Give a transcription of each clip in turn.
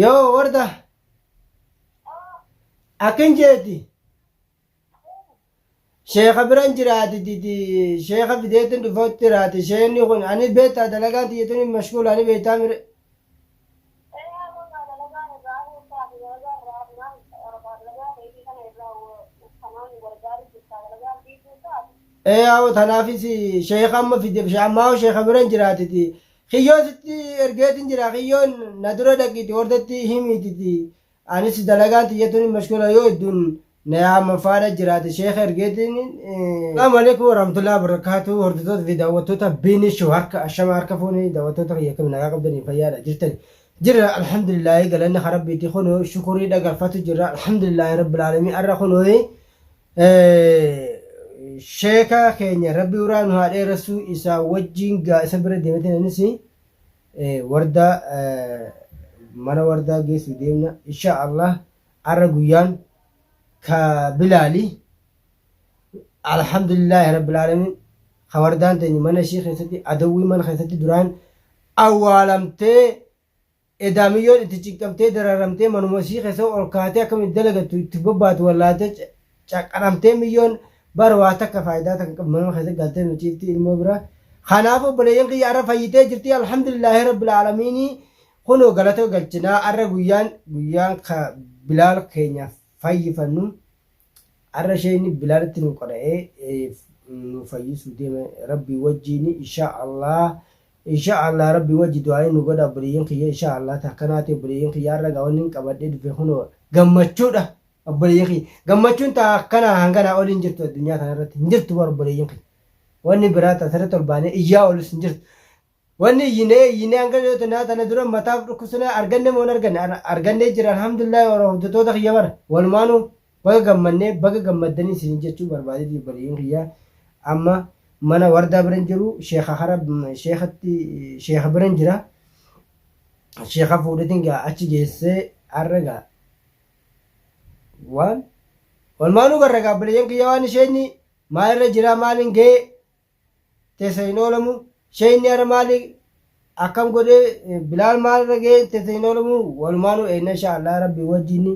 Yoo warda akkin jeeti sheekha biran jiraati titi sheekha fideetin dhufutti jiraati sheekni kun ani beektaa dalagaan tiyyatun mashkuula ani beektaa mire. Ee haa tanaafis sheekha amma fide ammaa sheekha biran jiraatiti Kiyyoon sitti ergeetin jira kiyyoon na dura dhaqiiti wordatti himiititi anis dalagaan tiyya tuni mashkula yoo hedduun na yaaman faadha jiraate sheekha ergeetin. Assalamu alaikum warahmatullahi wabarakatuh hordoftoota fi daawwattoota Biinii Show harka ashama harka fuuni daawwattoota kiyya akkami nagaa qabdanii fayyaadha jirtani jirra alhamdulillahi galanni ka rabbiiti kunoo shukurii dhagalfatu jirra alhamdulillahi rabbil alamin arra kunoo Sheeka keenya rabbi uraa nu haa dheeressuu isaa wajjiin gaa isa bira deemetin anis wardaa mana wardaa geessu deemna insha Allah arra guyyaan ka bilaali alhamdulillahi rabbil alamin ka wardaan teenya mana ishii keessatti adawwii mana keessatti duraan awwaalamtee Edaa miyyoon itti cinqamtee dararamtee manuma isii keessa ol kaatee akkam itti dalagattu itti bobbaatu wallaaltee caqqaramtee miyyoon bar waa takka faayidaa takka qabdu manuma keessa galtee nu ciifti ilmoo bira. Kanaaf obboleeyyan kiyya arra fayyitee jirti alhamdulillaahi rabbil aalamiinii kunoo galata galchinaa arra guyyaan guyyaan ka bilaal keenya fayyifannu. Arra sheeyni bilaalitti nu qara'ee nu fayyisuu deema rabbii wajjiini inshaa Allah inshaa Allah rabbii wajji du'aa'ii nu godha obboleeyyan kiyya inshaa Allah ta akkanaati obboleeyyan kiyya arra gaa wanni qabadhee dhufe kunoo gammachuudha obboleeyyan kiyya gammachuun ta akkanaa hanganaa oli hin jirtu addunyaa tanarratti hin jirtu bar obboleeyyan kiyya wanni biraa ta asirratti ol baanee iyyaa olus hin jirtu Wanni iyyinee iyyinee hanga yoo tanaa tana dura mataaf dhukkubsina arganne moo hin arganne argannee jira alhamdulillah hordoftoota kiyya bara walumaanuu baga gammannee baga gammaddanii isin jechuu barbaadeeti obboleeyyan kiyya amma mana wardaa biran jiru sheekha hara sheekhatti sheekha biran jira sheekha fuudhetin gaa achi geessee har'a gaa waan walumaanuu garra gaa obboleeyyan kiyya waan isheen maalirra jira maaliin ga'ee tessa hin oolamu sheeyni ara maali akkam godhee bilaal maalirra ga'ee tessa hin oolamu walumaanuu eeyna insha Allah rabbi wajjin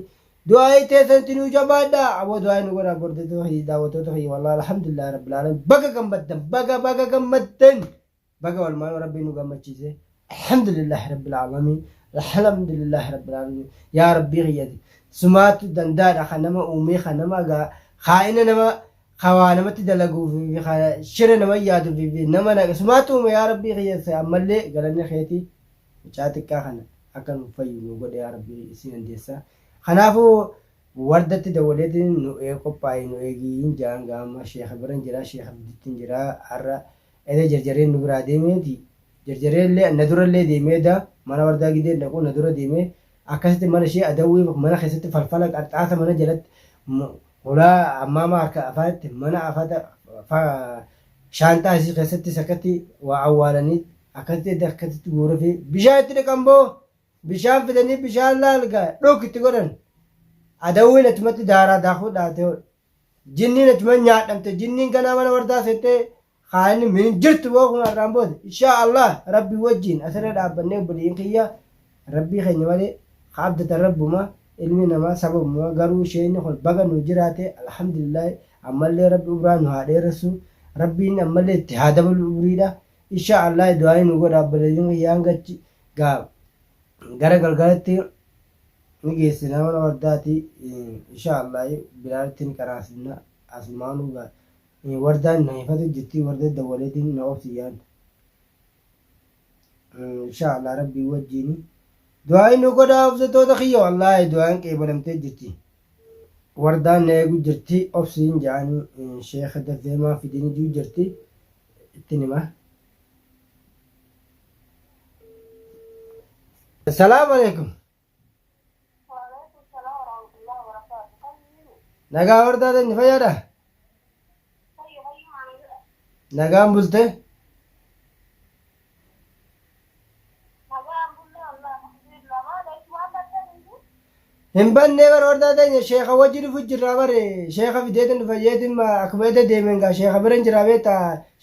du'aa'ii teessanti nuu jabaadha aboo du'aa'ii nu godha hordoftoota kiyya daawwattoota kiyya wallahi alhamdulillah rabbil alamin baga gammaddan baga baga gammaddan Baga walumaanuu rabbiin nu gammachiise alhamdulillahi rabbil aalamiin alhamdulillahi rabbil aalamiin yaa rabbii kiyyati sumaatu dandaadha kan nama uumee kan nama gaa kaa'ina nama ka waa namatti dalaguu fi ka shira nama yaadu fi nama naqa sumaatu uume yaa rabbii kiyya ammallee galanni keeti mucaa xiqqaa kana akka nu fayyu nu godhe yaa rabbii si dandeessa kanaafuu wardatti dawwaleetiin nu ee qophaa'e nu eegii jaan gaama sheekha biran jira sheekha fidittiin jira har'a Eda jarjareen nu biraa deemeeti jarjareellee na durallee deemee eda mana wardaa gideen dhaqu na dura deemee akkasitti mana ishee adawwii mana keessatti falfala qarxaasa mana jalatti hulaa ammaamaa harka afaanitti mana afata shaanxaa isii keessattis akkatti waa awwaalanii akkasitti eda akkasitti guurafii bishaan itti dhiqan boo bishaan fidanii bishaan laalgaa dhuk itti godhan adawwiin achumatti daaraa daakuu dhaatee Jinniin achuma nyaadhamte jinniin ganaa mana wardaa seentee kaanni min jirtu boo kun har'aan booda inshaa Allah rabbi wajjiin asirra dhaabbannee obboleeyyan kiyya rabbii keenya malee ka abdatan rabbuma ilmi namaa sababuma garuu isheen kun baga nu jiraate alhamdulillah ammallee rabbi umraa nu haa dheeressu rabbiin ammallee itti haa dabalu umriidha inshaa Allah du'aa'ii nu godha obboleeyyan kiyya hanga achi gaa gara galgalatti ni geessina mana wardaati insha Allah bilaalitti ni qaraasifna asumaanuu gaa wardaan na hifatu jirti warda dawwaleetiin na obsi yaan insha Allah rabbii wajjiini du'aayi nu godhaa obsatoota kiyya wallaahi du'aan qeebalamtee jirti wardaan na eegu jirti obsiin ja'anii sheekha dafeemaa fidini jiru jirti ittiin hima. Salaamu alaikum. Waalaikum salaam warahmatullahi wabarakatuh. Fayyinu. Nagaa hordaa teenye fayyaadha. Fayyu fayyu maana jedha. Nagaan bulte. Nagaan bullee wallah alhamdulillah. Maal eessumaan baddee miti? Hin bannee bara hordaa teenya sheekha wajji dhufu jirraa bare sheekha fideetin dhufa jeetin akkuma eda deemeen gaa sheekha bira hin jiraa beekta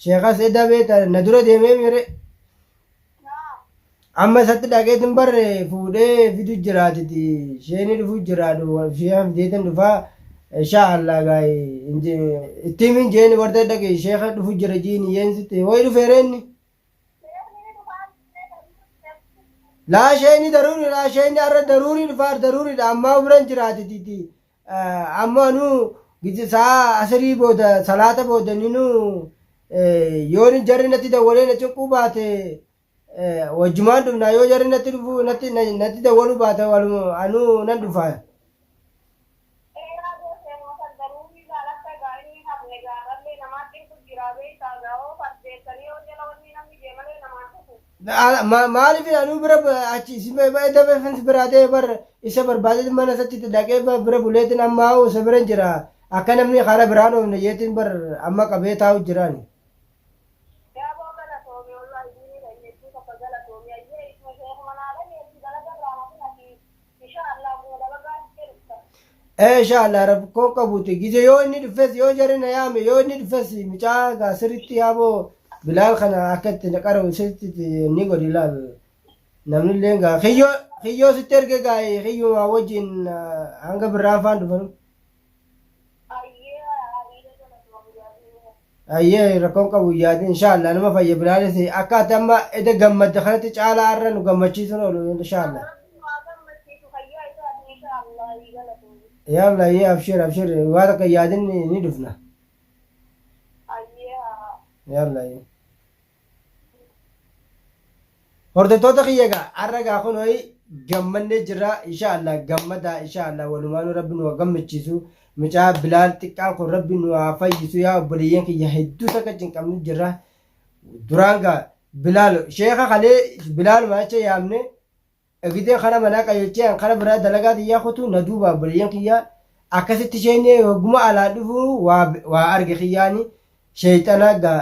sheekhas eda beekta na dura deemee mire. Amma isatti dhaqeetin bar fuudhee fidu jiraatiti isheeni dhufu jiraadhu sheekha fideetin dhufaa insha Allah gaay itti himin jeeni warda dhaqe sheekha dhufu jira jiini yeen sitti way dhufeere inni. Laa sheeyni daruuri laa sheeyni arra daruuri dhufaa daruuriidha ammaa biran jiraatiti amma anuu gizi saa asirii booda salaata booda ninuu yoon jarri natti dawwalee na cinquu baate Wajjumaan dhufnaa yoo jarri natti dhufuu natti natti dawwaluu baate waluma anuu nan dhufa. Dheeraa boo seeruma san daruurii laal akka egaa inni hafne gaarrallee namaa cinqu jiraa beeytaa gaa hoo fardeessanii yoo jala wanni namni jee malee namaan dhufu. Maaliif anuu bira achi isin dafeefin biraa ta'e bar isa barbaadeetin mana isatti itti dhaqee bira buleetin amma hoo isa bira jira akka namni karaa biraan oofne jeetin bar amma qabee taa'u jiraani. Yaaboo galatoomi wallahi diinii keenya hedduu takka galatoomi hayyee isuma sheekuma naa dhageessi dalaga irraa hafin ati insha Allah guma dalagaa dhuftee dhufta. Ee insha Allah rakkoon qabuuti gije yoo inni dhufes yoo jarri na yaame yoo inni dhufes mucaa gaa sirriitti yaaboo bilaal kana akka itti na qara'u sirriitti itti ni godhi laal namni illee gaa kiyyoo kiyyoo sitti erge gaa kiyyumaa wajjin hanga birraan faan dhufanu. Hayyee hayyee galatoomi yaadni. Ayyee rakkoon qabu hin yaadin inshaallah nama fayya bilaalis akka ati amma eda gammadde kanatti caalaa har'a nu gammachiisuun oolu inshaallah. Rabbi nu haa gammachiisu fayyaa isaati insha Allah galatoomi. Yalla ayyee abshir abshir waa takka hin yaadin ni dhufna. Hayyee haa. Yalla ayyee. Hordoftoota kiyya egaa har'a egaa kunoo gammannee jirra insha Allah gammadaa insha Allah walumaanuu rabbi nu haa gammachiisu mucaa Bilaal xiqqaan kun rabbi nu haa fayyisu yaa obboleeyyan kiyya hedduu takka cinqamnu jirra duraan gaa Bilaal sheeka kalee Bilaal maacha yaamne Egidee kara manaa qajeelchee an kara biraa dalagaa tiyyaa kutu na duuba obboleeyyan kiyya akkasitti isheen hogguma alaa dhufu waa waa arge kiyyaani sheeyxana ga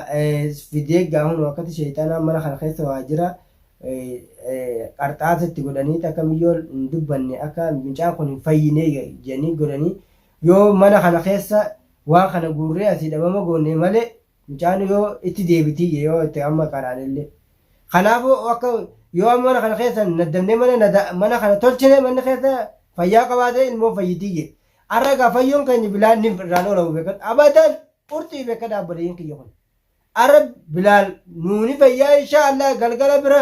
fidee gaa hunu akkatti sheeyxana mana kana keessa waa jira qarxaasa itti godhanii akka miyyoo hin dubbanne akka mucaan kun hin fayyine jedhanii godhanii yoo mana kana keessa waan kana guurree asii dhabama goone malee Mucaan yoo itti deebitii yoo itti amma qaraanillee. Kanaafuu akka yoo amma mana kana keessa naddamnee mana nada mana kana tolchine manni keessa fayyaa qabaate ilmoon fayyitii jee. Arra egaa fayyoon keenya bilaan ni irraan oolamu beekadhu. Abadan qurxii beekadha obboleeyyiin kiyya kun. Arra bilaal nuuni fayyaa inshaa Allah galgala bira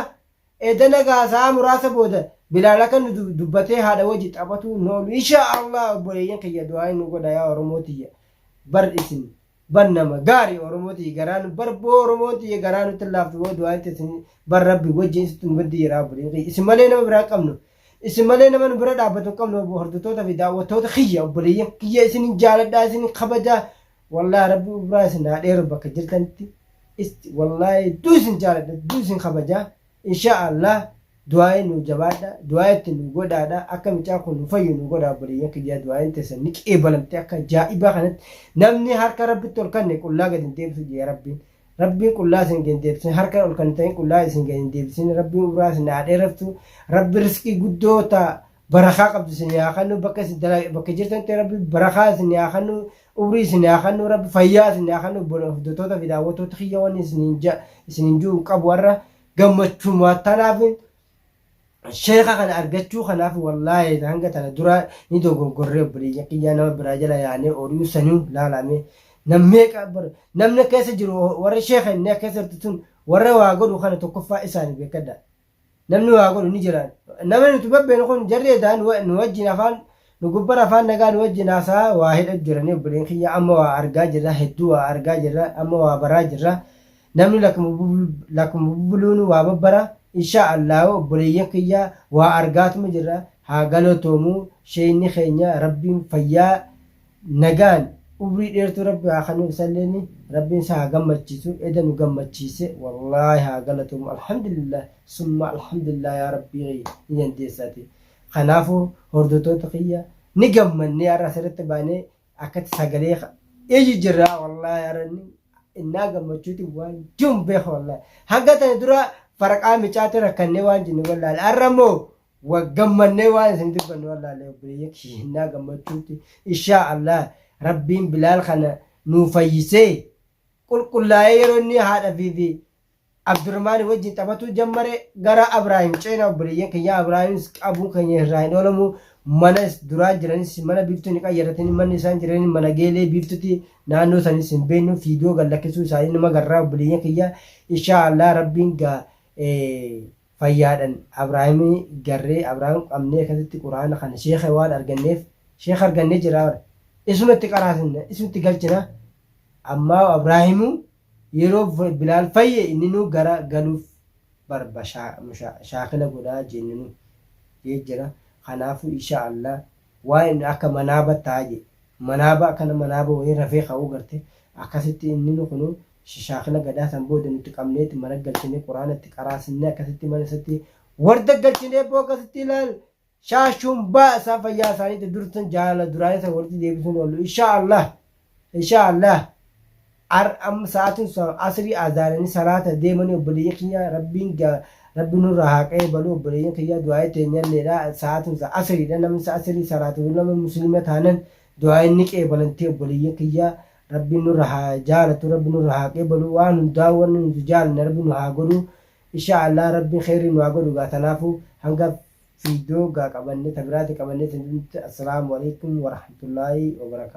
edana gaa sa'a muraasa booda bilaal akka nu dubbatee haadha wajji taphatuu hin oolu inshaa Allah obboleeyyiin kiyya du'aa nu godha yaa Oromoo tiyya bar isin Bar nama gaari oromoo tiyya garaa nu bar boo oromoon tiyya garaa nutti hin laaftu boo du'aan teessan bar rabbi wajjin isitti nu baddi jedha obboleen kiyya isin malee nama biraa qabnu isin malee nama nu bira dhaabbatu hin qabnu obbo hordoftoota fi daawwattoota kiyya obboleeyyan kiyya isin jaaladhaa isin kabajaa wallaahi rabbi ubraa isin haa dheeru bakka jirtanitti wallaahi hedduu isin jaaladha hedduu isin kabajaa Insha Allah du'aa'ii nuu jabaadha du'aa'ii itti nuu godhaadha akka micaan kun nu fayyu nu godhaa obboleeyyan kiyyaa du'aa'iin teessan ni qeebalamte akka ajaa'ibaa kanatti namni harka rabbitti ol kanne qullaa gadi hin deebisu jee rabbiin rabbiin qullaa isin gadi hin deebisin harka ol kannitanii qullaa isin gadi hin deebisin rabbiin umraa isin haa dheeraftu rabbi riskii guddoo ta barakaa qabdu isin haa kennu bakka isin bakka jirtanitti rabbi barakaa isin haa kennu umrii isin haa kennu rabbi fayyaa isin haa kennu hordoftoota fi daawwattoota kiyya wanni isin hin jiru qabu har'a gammachuma tanaaf sheeka kana argachuu kanaaf wallaahi hanga tana dura ni dogoggorree obboleeyyan kiyyaa nama biraa jala yaanee ori'uu sanuu laalame nam meeqa namni keessa jiru warra sheeka inni keessa jirtu sun warra waa godhu kana tokkoffaa isaani beekadha. Namni waa godhu ni jira. Nama nuti babbeenu kun jarri edaa nu wajjin afaan nu gubbara afaan nagaa nu wajjin haasaa waa hidha jiranii obboleen kiyya amma waa argaa jirra hedduu waa argaa jirra amma waa baraa jirra. Namni lakkuma bubbuluun waa babbara insha Allah obboleeyyan kiyya waa argaatuma jirra haa galatoomu sheeyni keenya rabbiin fayyaa nagaan umrii dheertuu rabbi haa kanuu isalleeni rabbiin isa haa gammachiisu eda nu gammachiise wallaahi haa galatoomu alhamdulillah summa alhamdulillah yaa rabbii ni dandeessa ati kanaafuu hordoftoota kiyya ni gammannee har'a asirratti baanee akkatti sagalee iyyi jirra wallaahi har'a innaa gammachuuti waan jiru beeka wallaahi hanga tana dura faraqaa micaatti rakkannee waan jennu wallaahi har'a immoo Wa gammannee waan isin dubbannu wallaalee obboleeyyan kiyya gammachuutti inshaa Allah rabbiin bilaal kana nuu fayyisee qulqullaa'ee yeroo inni haadha fi fi Abdurrahmaan wajjin taphatuu jammare. Gara Abraahim ceena, obboleeyyan kiyyaa. Abraahimis qabuun keenya irraa hin oolamu. Mana duraan jiranis mana Biiftuu ni qayyaratanii, manni isaan jiranii mana geelee Biiftuti. Naannoo sanis hin beeknu. Fiidiyoo gad lakkisuu isaanii nama garraa, obboleeyyan kiyya. Inshaa Allah Rabbiin gaa fayyaadhan Abraahimii garree Abraahim qabnee akkasitti Quraana kana sheeka waan arganneef, sheeka argannee jira, isuma itti qaraasina, isuma itti galchina. Ammaa Abraahimuu yeroo Bilaal fayye inninuu gara galuuf barba shaakila godhaa jenninu jee jira. Kanaafuu insha Allah waan inni akka manaaba ta'a je, manaaba akkana manaaba wayii rafee ka'uu garte, akkasitti inninu kunu shaakila gadaa. San booda nuti qabneeti mana galchinee Quraana itti qaraasinne, akkasitti mana isatti warda galchinee boo akkasitti ilaal shaashuun baa isaan fayyaa isaaniitti dursan jaalala duraanii san walitti deebisuun oolu, insha Allah, insha Allah. Ar amma sa'aatiin sun asrii azaananii salaata deemanii, obboleeyyan kiyya. Rabbiin Rabbi nurraa haa qeebalu, obboleeyyan kiyya. Du'aa'ii teenyalleedha. Sa'aatiin sun asriidha. Namni asrii salaatu nama muslima taanan du'aa'iin ni qeebalanti, obboleeyyan kiyya. Rabbiin nurra haa jaalatu, Rabbi nurra haa qeebalu. Waan hundaa wanni nuti jaalanne Rabbi nu haa godhu, insha Allah. Rabbiin kheyrii nu haa godhu gaa. Tanaafuu hanga fiidoo gaa qabanne tabiraati qabannee, assalaamu alaikum warahmatullaahi wabarakaatu.